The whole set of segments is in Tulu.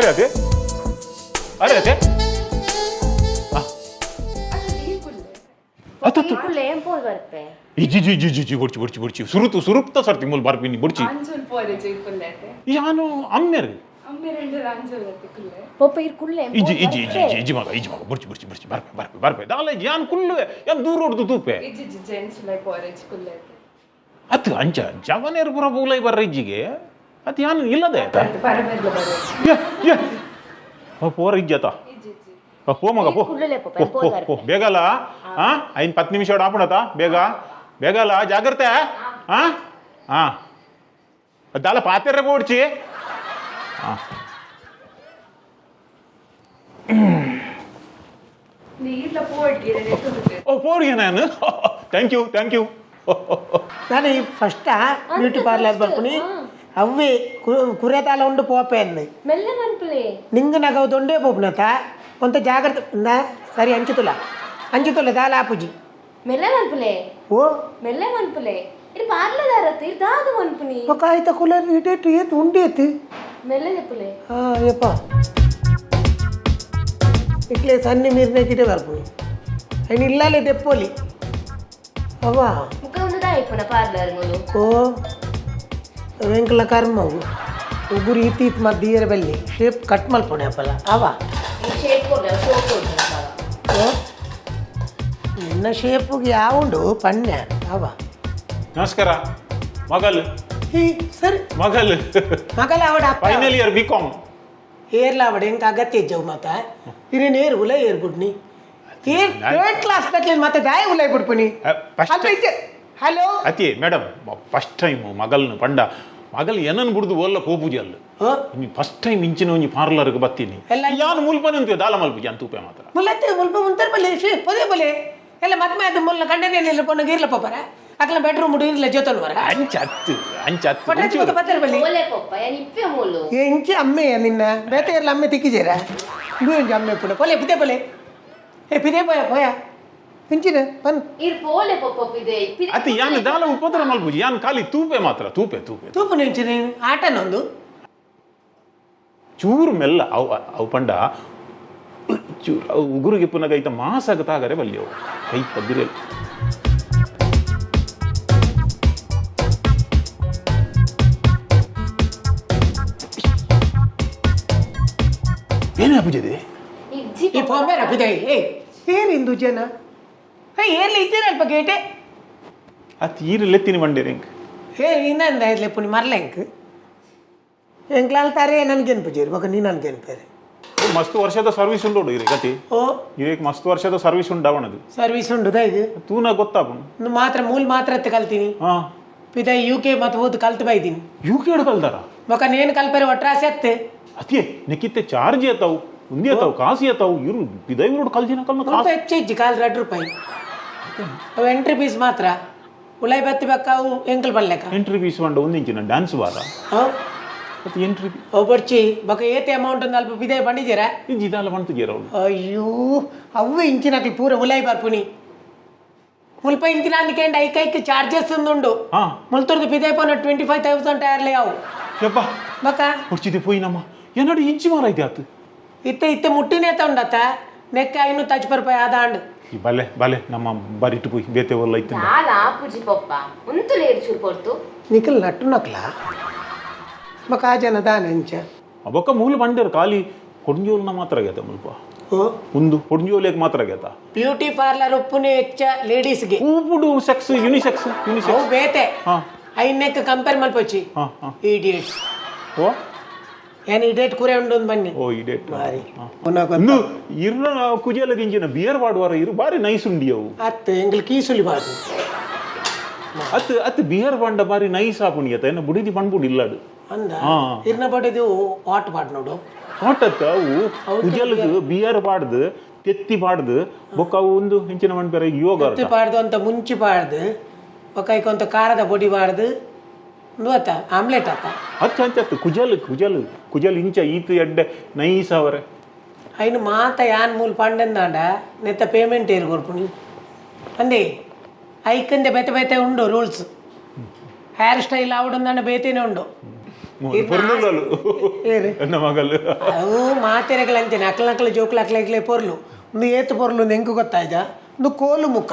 ಅರೆ ಅದೇ ಅರೆ ಅದೇ. ಅತ್ತತ್ತು. ಕುಲ್ಲೆ ಏನ್ ಪೋಲ್ ಬರ್ಪೆ? ಇಜ್ಜಿ ಜಿ ಜಿ ಜಿ ಜಿ, ಬೊಡ್ಚಿ ಬೊಡ್ಚಿ ಬೊಡ್ಚಿ, ಸುರುತು ಸುರುಪ್ತ ಸರ್ತಿ ಮೂಲ್ ಬರ್ಪಿನಿ, ಬೊಡ್ಚಿ. ಅಂಜುಲ್ ಪೋರೆ ಕುಲ್ಲೆತೆ. ಯಾನು ಅಮ್ಮೆರ್. ಅಮ್ಮೆ ರೆಂಡರ ಅಂಜುಲ್ ಅತ್ತೆ ಕುಲ್ಲೆ. ಪೊಪ್ಪ ಇರ್ ಕುಲ್ಲೆ. ಇಜ್ಜಿ ಇಜ್ಜಿ ಇಜ್ಜಿ ಇಜ್ಜಿ ಇಜ್ಜಿ ಮಗ, ಇಜ್ಜಿ ಮಗ, ಬೊಡ್ಚಿ ಬೊಡ್ಚಿ ಬೊಡ್ಚಿ, ಬರ್ಪೆ ಬರ್ಪೆ ಬರ್ಪೆ. ದಾಲ ಯಾನ್ ಕುಲ್ಲುವೆ, ಯಾನ್ ದೂರ ಹೊಡ್ದು ತೂಪೆ. ಇಜ್ಜಿ ಇಜ್ಜಿ, ಜೆಂಟ್ಸ್ ಲೈ ಪೋರೆ ಕುಲ್ಲೆತೆ. ಅತ್ತು ಅಂಚ ಜವನೇರ್ ಪುರ ಪೂಲೈ ಬರ್ರ ಇಜ್ಜಿಗೆ ಅತ್ ಯಾನ್ ಇಲ್ಲದೆ ಆಯ್ತಾ? ಪರಬೆರ್ಲ ಬರೆ. ಏ ಏ, ಪೋರ ಇಜ್ಜತ. ಇಜ್ಜಿ ಇಜ್ಜಿ. ಪೋ ಮಗ ಪೋ. ಕುಲ್ಲಲೆ ಪೋಪ. ಪೋ ಪೋ ಪೋ, ಬೇಗಲ್ಲ. ಹಾ, ಐನ್ 10 ನಿಮಿಷ ಆಪಣತ, ಬೇಗ ಬೇಗಲ್ಲ, ಜಾಗ್ರತೆ. ಹಾ ಹಾ, ದಾಲ ಪಾತೆರ್ರೆ ಬೋಡ್ಚಿ. ಹಾ. ನೀರ್ಲ ಪೋಡ್ಗೆ. ಓ, ಪೋಡಿಗೆ ನಾನು. Thank you, thank you. ನಾನು ಈ ಫಸ್ಟ್ ಬ್ಯೂಟಿ ಪಾರ್ಲರ್ ಬರ್ಪುನಿ ಅವ್ವೆ ಕುರೆತಾಲ ಉಂಡು ಪೋಪೆ ಅಂದು. ಮೆಲ್ಲ ಮನ್ಪುಲೆ. ನಿಂಗ ನಗವು ದೊಂಡೆ ಪೋಪುನತ ಒಂತ ಜಾಗ್ರತೆ ಇಂದ ಸರಿ ಅಂಚುತುಲ ಅಂಚುತುಲ ದಾಲ ಆಪುಜಿ. ಮೆಲ್ಲ ಮನ್ಪುಲೆ. ಓ. ಮೆಲ್ಲ ಮನ್ಪುಲೆ, ಇರ್ ಪಾರ್ಲದಾರತ್ ಇರ್ ದಾದ ಮನ್ಪುನಿ? ఒక ಆಯ್ತ ಕುಲ ಇಟೇಟು ಏತು ಉಂಡಿ ಏತು. ಮೆಲ್ಲ ಜಪ್ಪುಲೆ. ಹಾಂ ಯಪ್ಪ, ಇಟ್ಲೆ ಸನ್ನಿ ನೀರಿನ ಕಿಟೆ ಬರ್ಪುನಿ ಐನ್ ಇಲ್ಲಾಲೆ ದೆಪ್ಪೋಲಿ ಅವ್ವ. ಮುಖ ಒಂದು ದಾಯಿಪುನ ಪಾರ್ಲರ್ ಮುಲು. ಓ, ವೆಂಕಲ ಕರ್ಮವು ಉಗುರು ಈತಿ ಈತ್ ಮದ್ದೀಯರ ಬಲ್ಲಿ ಶೇಪ್ ಕಟ್ ಮಲ್ಪೊಡೆ ಅಪ್ಪಲ ಅವ. Shape ಕೊಡ್ಲ, show ಕೊಡ್ಲ. ಓ, ನಿನ್ನ ಶೇಪುಗೆ ಯಾವುಂಡು ಪಣ್ಯ ಅವ. ನಮಸ್ಕಾರ ಮಗಲ್. ಹೀ ಸರಿ. ಮಗಲ್. ಮಗಲ ಅವಡ. Final year B com. ಏರ್ಲ ಅವಡ, ಎಂಕ ಅಗತ್ಯ ಇಜ್ಜವು ಮಾತ ಇರೇನು ಏರ್ ಉಲ ಏರ್ ಗುಡ್ನಿ ಏರ್ ಥರ್ಡ್ ಕ್ಲಾಸ್ ತಕ್ಲಿ ಮತ್ತೆ ದಾಯ ಉಲೈ ಬಿಡ್ಪುನಿ. First hello. ಅತಿ ಮೇಡಮ್, ಫಸ್ಟ್ ಟೈಮ್ ಮಗಲ್ನ ಪಂಡ ಮಗಲ್ ಏನನ್ ಬುಡ್ದು ಓಲ್ಲ ಪೋಪುಜಿ ಅಲ್ಲ. ಓ. ನೀ ಫಸ್ಟ್ ಟೈಮ್ ಇಂಚಿನ ಒಂಜಿ ಪಾರ್ಲರ್ಗೆ ಬತ್ತೀನಿ. ಎಲ್ಲ ಯಾನ್ ಮುಲ್ಪನೆ ಅಂತೀವಿ, ದಾಲ ಮಲ್ಪುಜಿ ಅಂತ ತೂಪೆ ಮಾತ್ರ. ಮುಲ್ಲತ್ತೆ ಮುಲ್ಪ ಮುಂತರ್ ಬಲ್ಲೆ ಶೇ ಪದೇ ಬಲೆ ಎಲ್ಲ ಮದ್ಮೆ ಅದು ಮುಲ್ಲ ಕಂಡನೆ ಪೊಣ್ಣ ಗೀರ್ಲ ಪೋಪರ ಅಕ್ಲ ಬೆಡ್ರೂಮ್ ಉಡು ಇರ್ಲ ಜೊತನ್ ವರ. ಅಂಚ ಅತ್ತು ಅಂಚ ಅತ್ತು. ಪಟ್ಟ ಪತ್ತರ ಬಲ್ಲಿ. ಓಲೆ ಪೊಪ್ಪ, ಯಾನ್ ಇಪ್ಪೆ ಮೂಲು. ಎಂಚಿ ಅಮ್ಮೆಯ ನಿನ್ನ ಬೇತೆ ಇರ್ಲ ಅಮ್ಮೆ ತಿಕ್ಕಿಜೇರ ಇದು ಎಂಚಿ ಅಮ್ಮೆ ಪುಣ ಪೊಲೆ ಪಿದೆ ಪೊಲೆ ಏ ಪಿದೆ ಪೋಯ ಪೋಯ ಇಂಚಿನ ಪನ್. ಇರ್ ಪೋಲೆ ಪೊಪ್ಪ ಪಿದೆ. ಅತಿ ಯಾನ್ ದಾಲ ಉಪದ್ರ ಮಲ್ಪುಜಿ, ಯಾನ್ ಖಾಲಿ ತೂಪೆ ಮಾತ್ರ, ತೂಪೆ ತೂಪೆ. ತೂಪು ನಿಂಚಿನ ಆಟನೊಂದು. ಚೂರು ಮೆಲ್ಲ ಅವು ಅವು ಪಂಡ ಚೂರು ಅವು ಉಗುರುಗೆ ಪುನಗ ಐತ ಮಾಸಾಗ ತಾಗರೆ ಬಲ್ಲಿ ಅವು ಕೈ ತಬ್ಬಿರಲಿ. ಏನೇ ಪೂಜೆ? ಇಜ್ಜಿ. ಈ ಪೊಂಬೇರ ಪಿದೆ ಏ ಏರಿಂದು ಜನ ಏ ಏರ್ಲಿ ಇದ್ದೀರ ಅಲ್ಪ ಗೇಟೆ. ಅತ್ ಈರು ಲೆತ್ತಿನಿ ಮಂಡೇರಿ ಎಂಕ್. ಏ ಇನ್ನಂದ ಇರ್ಲಿ ಪುಣಿ ಮರ್ಲ ಎಂಕ್ ಎಂಕ್ಲಾಲ್ ತಾರೆ ನನ್ಗೇನು ಪೂಜೇರಿ ಮಗ ನೀ ನನ್ಗೇನು ಪೇರೆ. ಮಸ್ತ್ ವರ್ಷದ ಸರ್ವಿಸ್ ಉಂಡು ಇರೇ ಗತಿ. ಓ. ಇರೇಕ್ ಮಸ್ತ್ ವರ್ಷದ ಸರ್ವಿಸ್ ಉಂಡು ಅವನದು. ಸರ್ವಿಸ್ ಉಂಡು ಇದು. ತೂನ ಗೊತ್ತಾಪುಂಡು. ಇನ್ನು ಮಾತ್ರ ಮೂಲ ಮಾತ್ರ ಎತ್ತು ಕಲ್ತೀನಿ. ಹಾ. ಪಿದ ಯು ಕೆ ಮತ್ತು ಓದು ಕಲ್ತು ಬೈದೀನಿ. U K ಕಲ್ದಾರ? ಮಗ ನೇನು ಕಲ್ಪರೆ ಒಟ್ರಾಸೆ ಅತ್ತೆ. ಅತಿಯೇ ನೆಕ್ಕಿತ್ತೆ ಚಾರ್ಜ್ ಏತಾವು ಉಂದಿ ಏತಾವು ಕಾಸು ಏತಾವು ಇರು ಬಿದೈ ರೋಡ್ ಕಲ್ಜಿನ ಕಲ್ನ ಸ್ವಲ್ಪ ಕಾಸು. ಹೆಚ್ಚು ಇಜ್ಜಿ ಕಾಲು 2 ರೂಪಾಯಿ ಅವು ಎಂಟ್ರಿ ಫೀಸ್ ಮಾತ್ರ ಉಲೈ ಬತ್ತಿ ಬಕ್ಕ ಅವು ಎಂಕಲ್ ಬಲ್ಲೆಕ. ಎಂಟ್ರಿ ಫೀಸ್ ಬಂಡ ಒಂದು ಇಂಚಿನ ಡ್ಯಾನ್ಸ್ ಬಾರ. ಅವು ಮತ್ತೆ ಎಂಟ್ರಿ ಅವು ಬಡ್ಚಿ ಬೊಕ ಏತೆ ಅಮೌಂಟ್ ಒಂದು ಅಲ್ಪ ಬಿದೆ ಬಂಡಿದ್ದೀರಾ. ಇಜ್ಜಿ ದಾಲ ಬಂತು ಅವಳು. ಅಯ್ಯೋ, ಅವ್ವೆ ಇಂಚಿನಕ್ಲು ಪೂರ ಉಲೈ ಬರ್ಪುನಿ ಮುಲ್ಪ ಇಂಚಿನ ಅಂದ್ಕೇಂಡ ಐಕೈಕ್ ಚಾರ್ಜಸ್ ಉಂಡು. ಹಾ. ಮುಲ್ತುರ್ದು ಪಿದೆ ಪೋನ 25,000 ಟೈರ್ಲೆ ಅವು. ಯಪ್ಪ. ಬೊಕ. ಹೊಡ್ಚಿದೆ ಪೋಯಿ ನಮ್ಮ ಏನಾಡು ಇಂಚಿ ಮಾರೈತೆ ಆತು. ಇತ್ತೆ ಇತ್ತೆ ಮುಟ್ಟಿನೇ ಉಂಡತ್ತ ನೆಕ್ಕ 500 ತಚ್ ರೂಪಾಯಿ ಆದಾಂಡ್. ಈ ಬಲೆ ಬಲೆ ನಮ್ಮ ಬರಿಟ್ಟು ಪೋಯಿ ಬೇತೆ ಒಲ್ಲ ಇತ್ತು. ದಾಲ ಆಪುಜಿ ಪೊಪ್ಪ, ಉಂತುಲೆ ಇರ್ ಚೂರು ಪೊರ್ತು. ನಿಖಲ್ ನಟ್ಟು ನಕ್ಲ ಬೊಕ ಆ ಜನ ದಾನ ಅಂಚ. ಬೊಕ್ಕ ಮೂಲ ಬಂಡೇರು ಖಾಲಿ ಕೊಡ್ಂಜೋಲ್ನ ಮಾತ್ರ ಆಗೈತೆ ಮುಲ್ಪ. ಓ. ಒಂದು ಕೊಡ್ಂಜೋಲೇಕ್ ಮಾತ್ರ ಆಗೈತ. ಬ್ಯೂಟಿ ಪಾರ್ಲರ್ ಉಪ್ಪುನೆ ಹೆಚ್ಚ ಲೇಡೀಸ್ಗೆ. ಹೂಪುಡು ಸೆಕ್ಸ್ ಯುನಿಸೆಕ್ಸ್ ಅವು ಯುನಿಸೆಕ್ಸ್. ಬೇತೆ. ಹಾ. ಐನೆಕ್ ಕಂಪೇರ್ ಮಲ್ಪೊಚ್ಚಿ. ಹಾ ಹಾ. ಇಡಿಯಟ್ಸ್. ಓ. ಏನ್ ಇಡೇಟ್ ಕುರೆ ಉಂಡು ಒಂದ್ ಬನ್ನಿ. ಓ, ಇಡೇಟ್. ಬಾರಿ. ಇಂದು ಇರ್ನ ಕುಜಲ ಗಿಂಜಿನ ಬಿಯರ್ ವಾಡುವಾರ ಇರು ಬಾರಿ ನೈಸ್ ಉಂಡಿ ಅವು. ಅತ್ತು ಎಂಗ್ಲ ಕೀಸುಲಿ ಬಾರ್ದು. ಅತ್ ಅತ್ ಬಿಯರ್ ಬಾಂಡ ಬಾರಿ ನೈಸ್ ಆಪುಣಿ ಅತ್ತ ಏನ ಬುಡಿದಿ ಪಣ್ಪುಡಿ ಇಲ್ಲಾಡು. ಅಂದ. ಹಾ. ಇರ್ನ ಬಡಿದು ಆಟ್ ಪಾಡ್ ನೋಡು. ಆಟತ್ತ ಅವು ಕುಜಲ್ಗ್ ಬಿಯರ್ ಬಾಡ್ದು ತೆತ್ತಿ ಬಾಡ್ದು ಬೊಕ್ಕ ಅವು ಒಂದು ಹೆಂಚಿನ ಮಣ್ಪೆರೆ ಯೋಗ. ಕತ್ತಿ ಪಾಡ್ದು ಅಂತ ಮುಂಚಿ ಪಾಡ್ದು ಬೊಕ ಐಕೊಂತ ಖಾರದ ಪೊಡಿ ಪಾಡ್ದು ಉಂದು ಅತ್ತ ಆಮ್ಲೆಟ್ ಅತ್ತ. ಅಚ್ಚ ಅಂಚ ಅತ್ತು ಕುಜಲ್ ಕುಜಲ್ ಕುಜಲ್ ಇಂಚ ಈತು ಎಡ್ಡೆ ನೈಸ್ ಅವರೆ. ಐನು ಮಾತ ಯಾನ್ ಮೂಲ ಪಂಡೆಂದಾಂಡ ನೆತ್ತ ಪೇಮೆಂಟ್ ಏರು ಕೊರ್ಪುಣಿ ಅಂದೆ ಐಕಂದೆ ಬೇತೆ ಬೇತೆ ಉಂಡು ರೂಲ್ಸ್. ಹೇರ್ ಸ್ಟೈಲ್ ಆವಡುಂದಾಂಡ ಬೇತೆನೆ ಉಂಡು. ಪೊರ್ಲುಲ್ಲಲು. ಏರು? ಎನ್ನ ಮಗಲು. ಅವು ಮಾತೆರೆಗಳ ಅಂಚನೆ, ಅಕ್ಲ ಅಕ್ಲ ಜೋಕ್ಲು ಅಕ್ಲ ಇಕ್ಲೆ ಪೊರ್ಲು. ಒಂದು ಏತು ಪೊರ್ಲು ಅಂತ ಎಂಕು ಗೊತ್ತಾಯ್ತ? ಒಂದು ಕೋಲು ಮುಖ,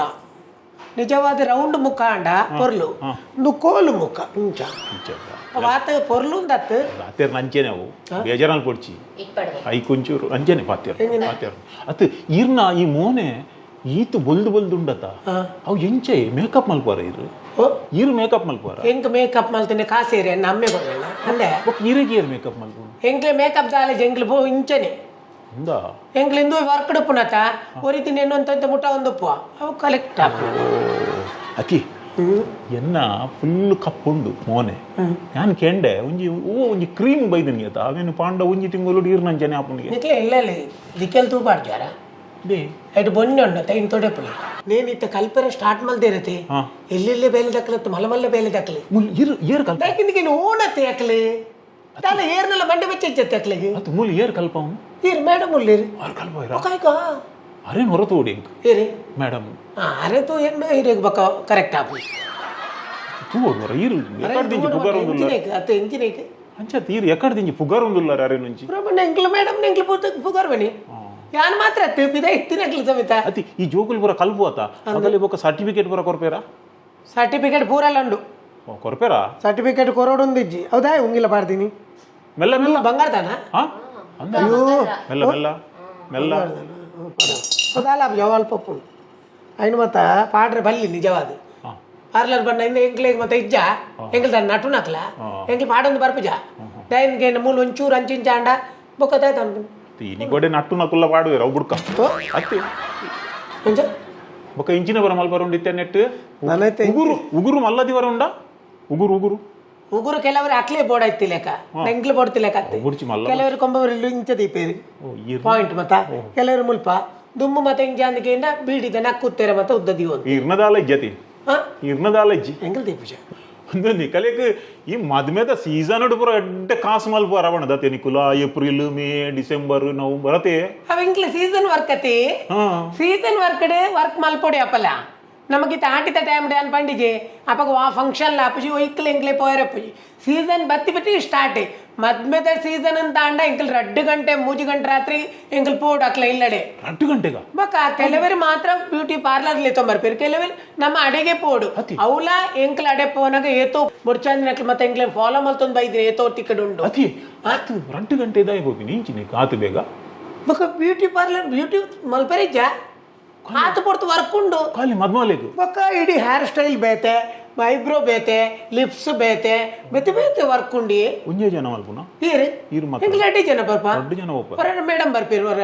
ನಿಜವಾದ ರೌಂಡ್ ಮುಖ ಅಂಡ ಪೊರ್ಲು. ಒಂದು ಕೋಲು ಮುಖ ಇಂಚ ವಾತ ಪೊರ್ಲು ಉಂದತ್ತು. ಪಾತೆರ್ ನಂಚೆನೆ ಅವು ಬೇಜಾರಲ್ಲಿ ಪೊಡ್ಚಿ. ಇಪ್ಪಡ್ವೆ. I ಕೊಂಚೂರು ಅಂಚೆನೆ ಪಾತೆರ್ ಪಾತೆರ್ ಅತ್. ಈರ್ನ ಈ ಮೋನೆ ಈತ್ ಬೊಲ್ದು ಬೊಲ್ದು ಉಂಡತ, ಅವು ಎಂಚೆ ಮೇಕಪ್ ಮಲ್ಪುವಾರ ಇರು? ಓ. ಈರು ಮೇಕಪ್ ಮಲ್ಪುವಾರ? ಎಂಕ್ ಮೇಕಪ್ ಮಲ್ತನೆ ಕಾಸೇರಿ ಅನ್ನ ಅಮ್ಮೆ ಕೊಡಲ್ಲ ಅಂದೆ. ಬೊಕ್ಕ ಈರೆಗ್ ಏರ್ ಮೇಕಪ್ ಮಲ್ಪುನು? ಎಂಕ್ಲೆ ಮೇಕಪ್ ದಾಲೆ, ಎಂಕ್ಲೆ ಪೋ ಇಂಚನೆ. ఉందా? ಎಂಕ್ಲೆ ಇಂದು ವರ್ಕ್ ಡುಪ್ಪುನತ ಒರಿತಿ ನೆನ್ನೊಂತ ಮುಟ್ಟ ಒಂದುಪ್ಪು, ಅವು ಕಲೆಕ್ಟ್ ಆಪು. ಅತಿ ಎನ್ನ ಫುಲ್ ಕಪ್ಪುಂಡು ಮೋನೆ. ನಾನು ಕೆಂಡೆ ಒಂಜಿ ಓ ಒಂಜಿ ಕ್ರೀಮ್ ಬೈದನಿ ಆತ, ಅವೇನು ಪಾಂಡ ಒಂಜಿ ತಿಂಗಳು ನೀರು ನಂಚನೆ ಆಪುಂಡಿಗೆ. ನಿಕ್ಲೆ ಇಲ್ಲ ಇಲ್ಲ ದಿಕ್ಕೆಲ್ ತೂಪಾಡ್ಜಾರ. They. ಐಟ್ ಬೊನ್ನೆ ಉಂಡು ತೈನ್ ತೊಡೆಪುಲಿ. ನೇನ್ ಇತ್ತ ಕಲ್ಪರೆ ಸ್ಟಾರ್ಟ್ ಮಲ್ದಿರತಿ. ಎಲ್ಲೆಲ್ಲಿ ಬೇಲೆ ದಕ್ಕಲತ್ತು, ಮಲ್ಲ ಮಲ್ಲ ಬೇಲೆ ದಕ್ಕಲಿ. ಮುಲ್ ಇರು ಏರ್ ಕಲ್ಪ. ದಾಕಿಂದಿಗೆ ಓಣತ್ತೆ ಅಕ್ಲಿ ತಾಲ ಏರ್ನೆಲ್ಲ ಮಂಡೆ ಬೆಚ್ಚತ್ತೆ ಅಕ್ಲಿಗೆ. ಅದು ಮೂಲ ಏರ್ ಕಲ್ಪವನು? ಏರು ಮೇಡಮ್ ಉಳ್ಳೇರು. ಆರು ಕಲ್ಪ ಇರ. ಕಾಯ್ಕ. ಅರೇನು ಹೊರತು ಓಡಿ ಇಂಕ್. ಏರಿ? ಮೇಡಮ್. ಅರೆ ತೂ ಹೆಣ್ಣು ಹಿರಿಯಗ್ ಬಕ್ಕ ಕರೆಕ್ಟ್ ಆಪು. ತೂ ಓಡುವರ ಈರು ಎಕ್ಕಡ ದಿಂಜಿ ಪುಗಾರ್ ఉంದುల్లారు. ಅತ್ತ ಎಂಜಿನೇಕ್. ಅಂಚ ಈರು ಎಕ್ಕಡ ದಿಂಜಿ ಪುಗಾರ್ ఉంದುల్లారు ಅರೆ నుంచి. ಬ್ರಹ್ಮಣ್ಣ ಎಂಕ್ಲು ಮೇಡಮ್ ಎಂಕ್ಲು ಪೂತ ಪುಗಾರ್ ಬನಿ ಯಾನ್ ಮಾತ್ರ ಪಿದ ಇತ್ತಿನ ಅಕ್ಲು ಸಮೇತ. ಅತಿ ಈ ಜೋಕುಲ್ ಪೂರ ಕಲ್ಪು ಆತ, ಅಗಲಿ ಬೊಕ್ಕ ಸರ್ಟಿಫಿಕೇಟ್ ಪೂರ ಕೊರ್ಪೇರಾ? ಸರ್ಟಿಫಿಕೇಟ್ ಪೂರಲ್ಲ ಉಂಡು. ಓ, ಕೊರ್ಪೇರಾ? ಸರ್ಟಿಫಿಕೇಟ್ ಕೊರೋಡೊಂದಿಜ್ಜಿ ಹೌದಾ? ಉಂಗಿಲ ಪಾಡ್ತೀನಿ. ಮೆಲ್ಲ ಮೆಲ್ಲ. ಬಂಗಾರ ತಾನ. ಹಾ ಅಂದ ಮೆಲ್ಲ ಮೆಲ್ಲ ಮೆಲ್ಲ. ಹೌದಲ್ಲ, ಜವಾಲ್ ಪಪ್ಪು ಐನು ಮತ್ತ ಪಾಡ್ರೆ ಬಲ್ಲಿ ನಿಜವಾದ. ಪಾರ್ಲರ್ ಬಣ್ಣ ಇಂದ ಎಂಕ್ಲೆಗ್ ಮತ್ತೆ ಇಜ್ಜ ಎಂಕ್ಲ ತನ್ನ ನಟು ನಕ್ಲ ಎಂಕ್ಲ ಪಾಡೊಂದು ಬರ್ಪುಜ ದಯನ್ಗೆ ಮೂಲು ಒಂಚೂರು ಅಂಚಿಂಚ ಅಂಡ ಬೊಕ್ಕ ದಾಯ್ತ ಅನ್ಪುಂಡು. ಈ ಗೋಡೆ ನಟ್ಟು ನಕುಲ್ಲ ಪಾಡುವೆರ್ ಅವು ಬುಡ್ಕ ಅತ್ತೆ. ಒಂಚ. ಬೊಕ್ಕ ಇಂಚಿನ ಬರ ಮಲ್ಪರ ಉಂಡಿತ್ತೆ ನೆಟ್. ನನೈತೆ. ಉಗುರು ಉಗುರು ಮಲ್ಲದಿ ವರ ಉಂಡ, ಉಗುರು ಉಗುರು. ಉಗುರು ಕೆಲವರು ಅಕ್ಲೇ ಬೋರ್ಡ್ ಐತಿ ಲೆಕ್ಕ, ಎಂಕ್ಲು ಬೋರ್ಡ್ ಲೆಕ್ಕ ಅತ್ತೆ. ಬುಡ್ಚಿ ಮಲ್ಲ. ಕೆಲವರು ಕೊಂಬವರು ಇಂಚ ದೀಪೇರು. ಓ ಈರ್. ಪಾಯಿಂಟ್ ಮತ್ತ ಕೆಲವರು ಮುಲ್ಪ ದುಮ್ಮು ಮತ್ತ ಇಂಚ ಅಂದಕೆಂಡ ಬೀಡಿದ ನಕ್ಕುತ್ತೇರೆ ಮತ್ತ ಉದ್ದ ದೀವೊಂದು. ಇರ್ನದಾಲ ಇಜ್ಜತಿ. ಹಾ. ಇರ್ನದಾಲ ಇಜ್ಜಿ. ಎಂಕಲ್ ದೀಪುಜ. ಒಂದು ನಿಕಲೆಕ್ ಈ ಮದ್ಮೆದ ಸೀಸನ್ ಪೂರ ಎಡ್ಡೆ ಕಾಸು ಮಲ್ಪ ರವಣ ದತ್ತೆ ನಿಕುಲ, ಏಪ್ರಿಲ್ ಮೇ ಡಿಸೆಂಬರ್ ನವೆಂಬರ್ ಅತೆ. ಅವ ಎಂಕ್ಲ ಸೀಸನ್ ವರ್ಕ್ ಅತಿ. ಸೀಸನ್ ವರ್ಕ್ ವರ್ಕ್ ಮಲ್ಪೊಡಿ ಅಪ್ಪಲ ನಮಗಿತ್ತ ಆಟಿದ ಟೈಮ್ ಡ್ಯಾನ್ ಪಂಡಿಗೆ ಅಪ್ಪಗ ವಾ ಫಂಕ್ಷನ್ ಲಾಪುಜಿ ಒಯ್ಕ್ಲೆ ಎಂಕ್ಲೆ ಪೋಯರಪ್ಪುಜಿ. ಸೀಸನ್ ಬತ್ತಿ ಬತ್ತಿ ಸ್ಟಾರ್ಟ್ ಮದ್ಮೆದ ಸೀಸನ್ ಅಂತ ಅಂಡ ಎಂಕಲ್ 2 ಗಂಟೆ 3 ಗಂಟೆ ರಾತ್ರಿ ಎಂಕಲ್ ಪೋಡು ಅಕ್ಲ ಇಲ್ಲಡೆ. 2 ಗಂಟೆಗ? ಬೊಕ್ಕ ಕೆಲವರು ಮಾತ್ರ ಬ್ಯೂಟಿ ಪಾರ್ಲರ್ ತೊಂಬರ್ಪೇರು, ಕೆಲವರು ನಮ್ಮ ಅಡೆಗೆ ಪೋಡು. ಅವಲ ಎಂಕ್ಲ ಅಡೆ ಪೋನಾಗ ಏತೋ ಮುರ್ಚಾಂದಿನಕ್ಲು ಮತ್ತೆ ಎಂಕ್ಲೆ ಫಾಲೋ ಮಲ್ತೊಂದು ಬೈದಿನಿ, ಏತೋ ಟಿಕೆಟ್ ಉಂಡು. ಅತಿ ಆತು 2 ಗಂಟೆ ಇದಾಯ ಹೋಗಿ ನೀಂಚಿನಿ ಆತು ಬೇಗ. ಬೊಕ್ಕ ಬ್ಯೂಟಿ ಪಾರ್ಲರ್ ಬ್ಯೂಟಿ ಮಲ್ಪೆರಿಜ್ಜ ಆತು ಪೊರ್ತು ವರ್ಕ್ ಉಂಡು. ಖಾಲಿ ಮದ್ಮಲೆಗ್? ಬೊಕ್ಕ ಇಡೀ ಹೇರ್ ಸ್ಟೈಲ್ ಬೇತೆ, ಐಬ್ರೋ ಬೇತೆ, ಲಿಪ್ಸ್ ಬೇತೆ, ಬೇತೆ ಬೇತೆ ವರ್ಕ್ ಉಂಡಿ. ಒಂಜೇ ಜನ ಮಲ್ಪುನ? ಏರು? ಈರು ಮಾತ್ರ? ಎಂಕ್ಲ ಅಡ್ಡಿ ಜನ ಬರ್ಪ. 2 ಜನ ಒಪ್ಪ. ಹೊರ ಮೇಡಮ್ ಬರ್ಪೇರು ಹೊರ.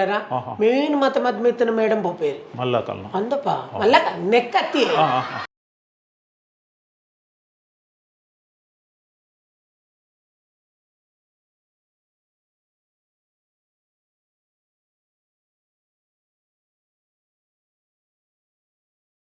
ಮೇನ್ ಮತ್ತೆ ಮದ್ಮೆತ್ತನ ಮೇಡಮ್ ಪೋಪೇರು. ಮಲ್ಲ ಕಲ್ನ. ಅಂದಪ್ಪ ಮಲ್ಲ ನೆಕ್ಕತ್ತಿ. ಹಾ ಹಾ.